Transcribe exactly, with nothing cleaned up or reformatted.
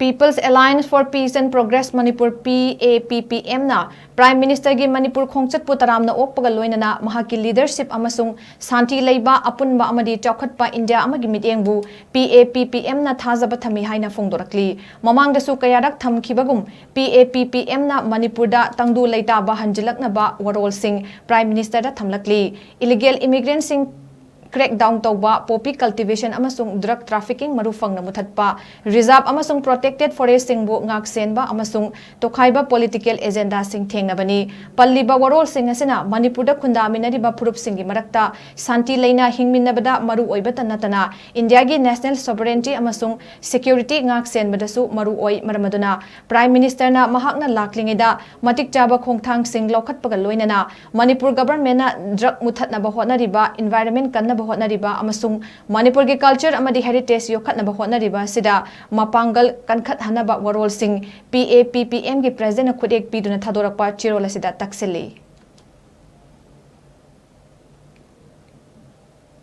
People's Alliance for Peace and Progress Manipur, P A P P M ꯅ Prime Minister ꯒꯤ ꯃꯅꯤꯄꯨꯔ ꯈꯣꯡꯆꯠꯄꯨ ꯇꯔꯥꯝꯅ ꯑꯣꯛꯄꯒ ꯂꯣꯏꯅꯅ ꯃꯍꯥꯛꯀꯤ leadership ꯑꯃꯁꯨꯡ ꯁꯥꯟꯇꯤ ꯂꯩꯕ, ꯑꯄꯨꯟꯕ ꯑꯃꯗꯤ ꯆꯥꯎꯈꯠꯄ ꯏꯟꯗꯤꯌꯥ ꯑꯃꯒꯤ ꯃꯤꯠꯌꯦꯡꯕꯨ P A P P M ꯅ ꯊꯥꯖꯕ ꯊꯝꯃꯤ ꯍꯥꯏꯅ ꯐꯣꯡꯗꯣꯔꯛꯂꯤ꯫ ꯃꯃꯥꯡꯗꯁꯨ ꯀꯌꯥꯔꯛ ꯊꯝꯈꯤꯕꯒꯨꯝ, P A P P M ꯅ ꯃꯅꯤꯄꯨꯔꯗ ꯇꯪꯗꯨ ꯂꯩꯇꯥꯕ ꯍꯟꯖꯤꯜꯂꯛꯅꯕ ꯋꯥꯔꯣꯜꯁꯤꯡ Prime Minister ꯗ ꯊꯝꯂꯛꯂꯤ꯫ Illegal immigrant ꯁꯤꯡ crackdown ꯇꯧꯕ, poppy cultivation ꯑꯃꯁꯨꯡ drug trafficking ꯃꯔꯨ ꯐꯪꯅ ꯃꯨꯊꯠꯄ, reserve ꯑꯃꯁꯨꯡ protected forest ꯁꯤꯡꯕꯨ ꯉꯥꯛ ꯁꯦꯟꯕ ꯑꯃꯁꯨꯡ ꯇꯣꯈꯥꯏꯕ political agenda ꯁꯤꯡ ꯊꯦꯡꯅꯕꯅꯤ꯫ ꯄꯜꯂꯤꯕ ꯋꯥꯔꯣꯜꯁꯤꯡ ꯑꯁꯤꯅ ꯃꯅꯤꯄꯨꯔꯗ ꯈꯨꯟꯗꯥꯃꯤꯟꯅꯔꯤꯕ ꯐꯨꯔꯨꯞꯁꯤꯡꯒꯤ ꯃꯔꯛꯇ ꯁꯥꯟꯇꯤ ꯂꯩꯅ ꯍꯤꯡꯃꯤꯟꯅꯕꯗ ꯃꯔꯨ ꯑꯣꯏꯕꯇ ꯅꯠꯇꯅ ꯏꯟꯗꯤꯌꯥꯒꯤ national sovereignty ꯑꯃꯁꯨꯡ security ꯉꯥꯛ ꯁꯦꯟꯕꯗꯁꯨ ꯃꯔꯨ ꯑꯣꯏ꯫ ꯃꯔꯝ ꯑꯗꯨꯅ Prime Minister ꯅ ꯃꯍꯥꯛꯅ ꯂꯥꯛꯂꯤꯉꯩꯗ ꯃꯇꯤꯛ ꯆꯥꯕ ꯈꯣꯡꯊꯥꯡꯁꯤꯡ ꯂꯧꯈꯠꯄꯒ ꯂꯣꯏꯅꯅ ꯃꯅꯤꯄꯨꯔ government ꯅ drug ꯃꯨꯊꯠꯅꯕ ꯍꯣꯠꯅꯔꯤꯕ, environment ꯀꯟꯅꯕ ꯍꯣꯠꯅꯔꯤꯕ ꯑꯃꯁꯨꯡ ꯃꯅꯤꯄꯨꯔꯒꯤ culture ꯑꯃꯗꯤ heritage ꯌꯣꯛꯈꯠꯅꯕ ꯍꯣꯠꯅꯔꯤꯕ ꯑꯁꯤꯗ ꯃꯄꯥꯡꯒꯜ ꯀꯟꯈꯠꯍꯟꯅꯕ ꯋꯥꯔꯣꯜꯁꯤꯡ P A P P M ꯒꯤ President ꯅ ꯈꯨꯠꯌꯦꯛ ꯄꯤꯗꯨꯅ ꯊꯥꯗꯣꯔꯛꯄ ꯆꯦꯔꯣꯜ ꯑꯁꯤꯗ ꯇꯛꯁꯤꯜꯂꯤ꯫